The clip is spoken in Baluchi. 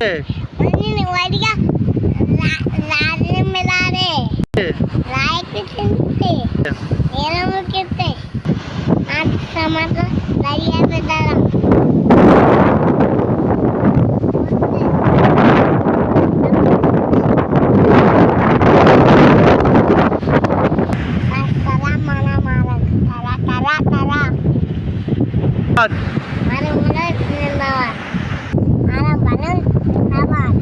اے۔ منی نواریا لا-، لارے ملارے۔ اے۔ لائک چنتے۔ اے۔ ایرم کرتے۔ آج سمجھ دریا پہ درا۔ السلام مانا مارا۔ ترا، ترا، ترا۔ مارا ملک زندہ باد۔ مارا بلند زندہ باد۔